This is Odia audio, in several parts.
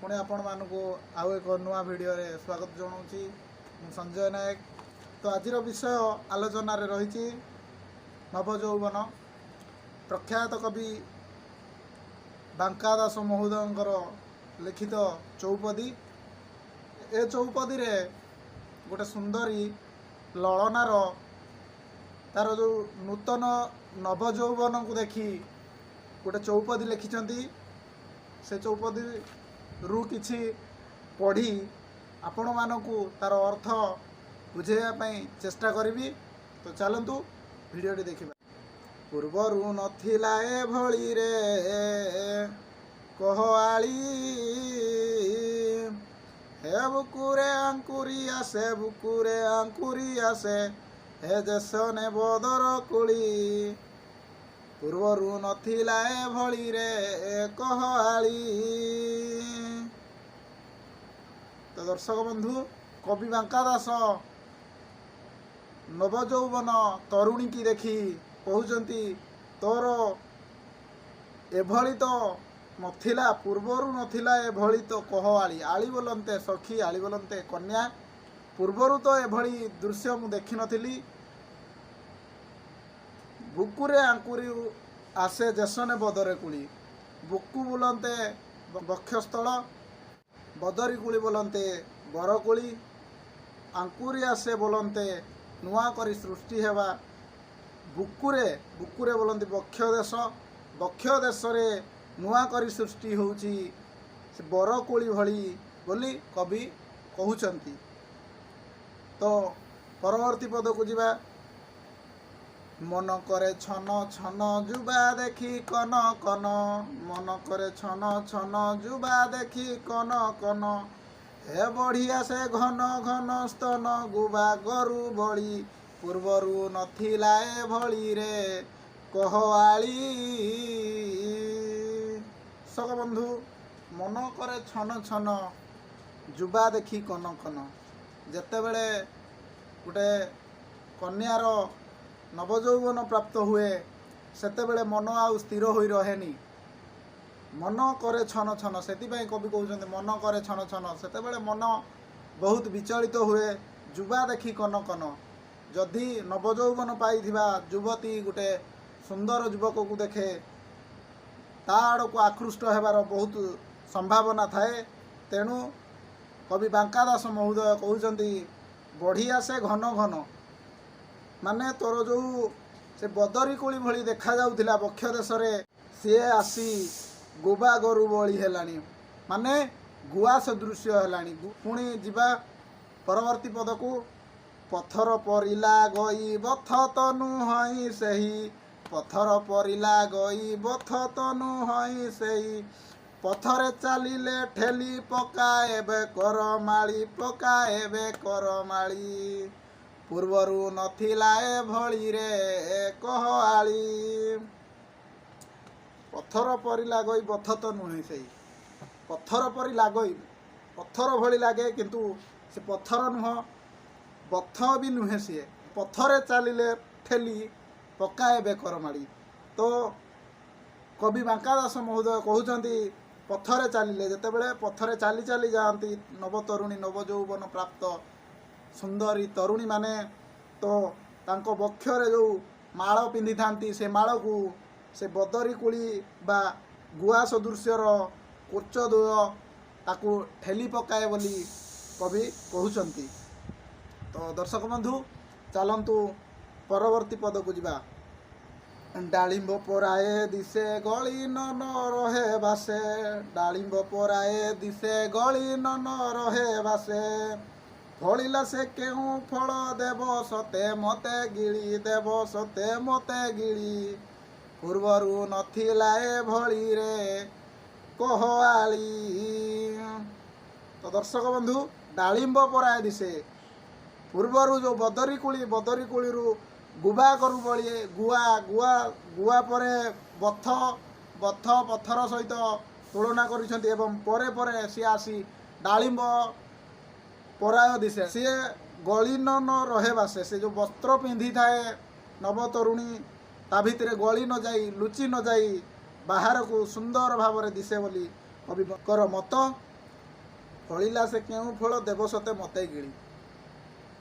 ପୁଣି ଆପଣମାନଙ୍କୁ ଆଉ ଏକ ନୂଆ ଭିଡ଼ିଓରେ ସ୍ୱାଗତ ଜଣାଉଛି। ମୁଁ ସଞ୍ଜୟ ନାୟକ। ତ ଆଜିର ବିଷୟ ଆଲୋଚନାରେ ରହିଛି ନବଯୌବନ। ପ୍ରଖ୍ୟାତ କବି ବାଙ୍କା ଦାସ ମହୋଦୟଙ୍କର ଲିଖିତ ଚୌପଦୀ। ଏ ଚୌପଦୀରେ ଗୋଟେ ସୁନ୍ଦରୀ ଲଳନାର ତାର ଯେଉଁ ନୂତନ ନବଯୌବନକୁ ଦେଖି ଗୋଟେ ଚୌପଦୀ ଲେଖିଛନ୍ତି। ସେ ଚୌପଦୀରୁ କିଛି ପଢ଼ି ଆପଣମାନଙ୍କୁ ତାର ଅର୍ଥ ବୁଝାଇବା ପାଇଁ ଚେଷ୍ଟା କରିବି। ତ ଚାଲନ୍ତୁ ଭିଡ଼ିଓଟି ଦେଖିବା। ପୂର୍ବରୁ ନଥିଲା ଏଭଳି ରେ କହଆଳି, ହେ ବୁକୁରେ ଆଙ୍କୁରି ଆସେ, ବୁକୁରେ ଆଙ୍କୁରି ଆସେ, ହେ ଯେସନେ ବଦର କୁଳି। ପୂର୍ବରୁ ନଥିଲା ଏଭଳି ରେ କହଆଳି। ତ ଦର୍ଶକ ବନ୍ଧୁ, କବି ବାଙ୍କା ଦାସ ନବଯୌବନ ତରୁଣୀକି ଦେଖି କହୁଛନ୍ତି, ତୋର ଏଭଳି ତ ନଥିଲା, ପୂର୍ବରୁ ନଥିଲା ଏଭଳି ତ କହ ଆଳି। ଆଳି ବୋଲନ୍ତେ ସଖୀ, ଆଳି ବୋଲନ୍ତେ କନ୍ୟା। ପୂର୍ବରୁ ତ ଏଭଳି ଦୃଶ୍ୟ ମୁଁ ଦେଖିନଥିଲି। ବୁକୁରେ ଆଙ୍କୁରି ଆସେ ଯେସନେ ବଦରେ କୁଳି। ବୁକୁ ବୁଲନ୍ତେ ବକ୍ଷସ୍ଥଳ, ବଦରୀ କୁଳି ବୋଲନ୍ତେ ବରକୁଳି, ଆଙ୍କୁରି ଆସେ ବୋଲନ୍ତେ ନୂଆ କରି ସୃଷ୍ଟି ହେବା। ବୁକୁରେ, ବୁକୁରେ ବୋଲନ୍ତି ବକ୍ଷ ଦେଶ, ବକ୍ଷ ଦେଶରେ ନୂଆ କରି ସୃଷ୍ଟି ହେଉଛି ସେ ବରକୋଳି ଭଳି ବୋଲି କବି କହୁଛନ୍ତି। ତ ପରବର୍ତ୍ତୀ ପଦକୁ ଯିବା। ମନ କରେ ଛନ ଛନ ଯୁବା ଦେଖି କନ କନ, ମନ କରେ ଛନ ଛନ ଯୁବା ଦେଖି କନ କନ, ହେ ବଢ଼ିଆ ସେ ଘନ ଘନ ସ୍ତନ ଗୁବା ଗରୁ ବଳି। ପୂର୍ବରୁ ନଥିଲା ଏଭଳି ରେ କହଆଳି। ଦର୍ଶକ ବନ୍ଧୁ, ମନ କରେ ଛନ ଛନ ଯୁବା ଦେଖି କନ କନ। ଯେତେବେଳେ ଗୋଟେ କନ୍ୟାର ନବଯୌବନ ପ୍ରାପ୍ତ ହୁଏ, ସେତେବେଳେ ମନ ଆଉ ସ୍ଥିର ହୋଇ ରହେନି। ମନ କରେ ଛନ ଛନ, ସେଥିପାଇଁ କବି କହୁଛନ୍ତି ମନ କରେ ଛନ ଛନ। ସେତେବେଳେ ମନ ବହୁତ ବିଚଳିତ ହୁଏ। ଯୁବା ଦେଖି କନ କନ, ଯଦି ନବଯୌବନ ପାଇଥିବା ଯୁବତୀ ଗୋଟେ ସୁନ୍ଦର ଯୁବକକୁ ଦେଖେ, ତା ଆଡ଼କୁ ଆକୃଷ୍ଟ ହେବାର ବହୁତ ସମ୍ଭାବନା ଥାଏ। ତେଣୁ କବି ବାଙ୍କା ଦାସ ମହୋଦୟ କହୁଛନ୍ତି, ବଢ଼ି ଆସେ ଘନ ଘନ, ମାନେ ତୋର ଯେଉଁ ସେ ବଦରୀ କୋଳି ଭଳି ଦେଖାଯାଉଥିଲା ବକ୍ଷ ଦେଶରେ, ସିଏ ଆସି ଗୋବା ଗୋରୁ ଭଳି ହେଲାଣି, ମାନେ ଗୁଆ ସଦୃଶ୍ୟ ହେଲାଣି। ପୁଣି ଯିବା ପରବର୍ତ୍ତୀ ପଦକୁ। ପଥର ପରିଲା ଗଇ ବଥ ତନୁ ହଇ ସେହି, ପଥର ପରିଲା ଗଇ ବଥ ତନୁ ହଇ ସେହି, ପଥରେ ଚାଲିଲେ ଠେଲି ପକାଏବେ କରମାଳି, ପକାଏବେ କରମାଳି। ପୂର୍ବରୁ ନଥିଲା ଏଭଳି ରେ କହଆଳି। ପଥର ପରି ଲାଗଇ ବଥ ତ ନୁହେଁ ସେଇ, ପଥର ପରି ଲାଗଇ, ପଥର ଭଳି ଲାଗେ କିନ୍ତୁ ସେ ପଥର ନୁହଁ, ବଥ ବି ନୁହେଁ ସିଏ। ପଥରେ ଚାଲିଲେ ଠେଲି ପକାଏବେ କରମାଳି। ତ କବି ବାଙ୍କା ଦାସ ମହୋଦୟ କହୁଛନ୍ତି, ପଥରେ ଚାଲିଲେ, ଯେତେବେଳେ ପଥରେ ଚାଲି ଚାଲି ଯାଆନ୍ତି ନବତରୁଣୀ, ନବଯୌବନ ପ୍ରାପ୍ତ ସୁନ୍ଦରୀ ତରୁଣୀମାନେ, ତ ତାଙ୍କ ବକ୍ଷରେ ଯେଉଁ ମାଳ ପିନ୍ଧିଥାନ୍ତି, ସେ ମାଳକୁ ସେ ବଦରୀ କୁଳି ବା ଗୁଆ ସଦୃଶ୍ୟର କୋଚ ଦ୍ୱୟ ତାକୁ ଠେଲି ପକାଏ ବୋଲି କବି କହୁଛନ୍ତି। ତ ଦର୍ଶକ ବନ୍ଧୁ, ଚାଲନ୍ତୁ ପରବର୍ତ୍ତୀ ପଦକୁ ଯିବା। ଡାଳିମ୍ବ ପରାଏ ଦିଶେ ଗଳି ନ ରହେ ବାସେ, ଡାଳିମ୍ବ ପରାଏ ଦିଶେ ଗଳି ନ ରହେ ବାସେ, ଫଳିଲା ସେ କେଉଁ ଫଳ ଦେବ ସତେ ମତେ ଗିଳି, ଦେବ ସତେ ମତେ ଗିଳି। ପୂର୍ବରୁ ନଥିଲା ଏଭଳି ରେ କହଆଳି। ତ ଦର୍ଶକ ବନ୍ଧୁ, ଡାଳିମ୍ବ ପରାଏ ଦିଶେ, ପୂର୍ବରୁ ଯେଉଁ ବଦରୀ କୁଳି, ବଦରୀ କୁଳିରୁ ଗୁବା କରୁ ବଳି, ଗୁଆ, ଗୁଆ, ଗୁଆ ପରେ ବଥ, ବଥ ପଥର ସହିତ ତୁଳନା କରିଛନ୍ତି ଏବଂ ପରେ ପରେ ସିଏ ଆସି ଡାଳିମ୍ବ ପରାୟ ଦିଶେ, ସିଏ ଗଳି ନ ରହେ ବାସେ। ସେ ଯେଉଁ ବସ୍ତ୍ର ପିନ୍ଧିଥାଏ ନବତରୁଣୀ, ତା ଭିତରେ ଗଳି ନ ଯାଇ, ଲୁଚି ନ ଯାଇ ବାହାରକୁ ସୁନ୍ଦର ଭାବରେ ଦିଶେ ବୋଲି କବିଙ୍କର ମତ। ଫଳିଲା ସେ କେଉଁ ଫଳ ଦେବ ସତେ ମତେ ଗିଳି।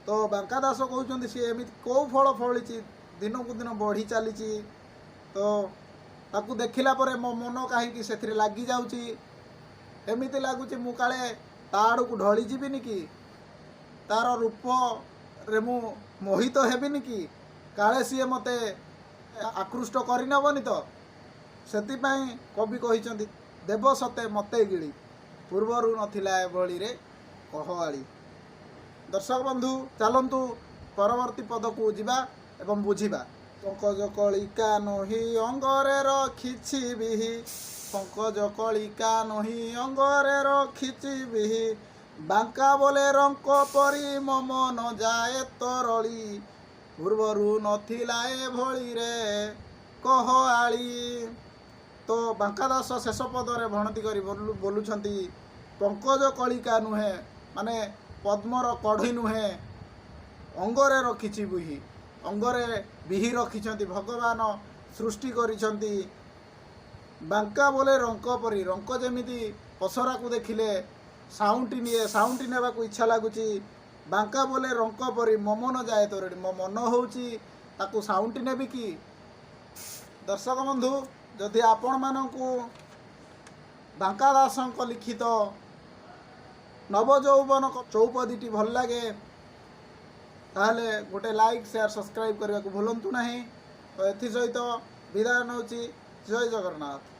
ତ ବାଙ୍କା ଦାସ କହୁଛନ୍ତି ସିଏ ଏମିତି କେଉଁ ଫଳ ଫଳିଛି, ଦିନକୁ ଦିନ ବଢ଼ି ଚାଲିଛି। ତ ତାକୁ ଦେଖିଲା ପରେ ମୋ ମନ କାହିଁକି ସେଥିରେ ଲାଗିଯାଉଛି। ଏମିତି ଲାଗୁଛି ମୁଁ କାଳେ ତା ଆଡ଼କୁ ଢଳି ଯିବିନି କି, ତାର ରୂପରେ ମୁଁ ମୋହିତ ହେବିନି କି, କାଳେ ସିଏ ମୋତେ ଆକୃଷ୍ଟ କରିନେବନି ତ। ସେଥିପାଇଁ କବି କହିଛନ୍ତି ଦେବ ସତେ ମତେ ଗିଳି, ପୂର୍ବରୁ ନଥିଲା ଏଭଳିରେ କହଆଳି। ଦର୍ଶକ ବନ୍ଧୁ, ଚାଲନ୍ତୁ ପରବର୍ତ୍ତୀ ପଦକୁ ଯିବା ଏବଂ ବୁଝିବା। ପଙ୍କଜ କଳିକା ନୋହି ଅଙ୍ଗରେ ରଖିଛି ବିହି, ପଙ୍କଜ କଳିକା ନୋହି ଅଙ୍ଗରେ ରଖିଛି ବିହି, ବାଙ୍କା ବୋଲେ ରଙ୍କ ପରି ମୋ ମନ ଯାଏ ତରଳି, ପୂର୍ବରୁ ନଥିଲା ଏଭଳିରେ କହଆଳି। ତ ବାଙ୍କା ଦାସ ଶେଷ ପଦରେ ଭଣତି କରି ବୋଲୁଛନ୍ତି ପଙ୍କଜ କଳିକା ନୁହେଁ, ମାନେ ପଦ୍ମର କଢ଼ି ନୁହେଁ, ଅଙ୍ଗରେ ରଖିଛି ବିହି, ଅଙ୍ଗରେ ବିହି ରଖିଛନ୍ତି ଭଗବାନ ସୃଷ୍ଟି କରିଛନ୍ତି। ବାଙ୍କା ବୋଲେ ରଙ୍କ ପରି, ରଙ୍କ ଯେମିତି ପସରାକୁ ଦେଖିଲେ ସାଉଁଟି ନିଏ, ସାଉଁଟି ନେବାକୁ ଇଚ୍ଛା ଲାଗୁଛି। ବାଙ୍କା ବୋଲେ ରଙ୍କ ପରି ମୋ ମନ ଯାଏ ତରଳି, ମୋ ମନ ହେଉଛି ତାକୁ ସାଉଁଟି ନେବି କି। ଦର୍ଶକ ବନ୍ଧୁ, ଯଦି ଆପଣମାନଙ୍କୁ ବାଙ୍କା ଦାସଙ୍କ ଲିଖିତ ନବଯୌବନ ଚୌପଦୀଟି ଭଲ ଲାଗେ, ତାହେଲେ ଗୋଟେ ଲାଇକ୍, ସେୟାର, ସବସ୍କ୍ରାଇବ୍ କରିବାକୁ ଭୁଲନ୍ତୁ ନାହିଁ। ତ ଏଥିସହିତ ବିଦାୟ ନେଉଛି। ଜୟ ଜଗନ୍ନାଥ।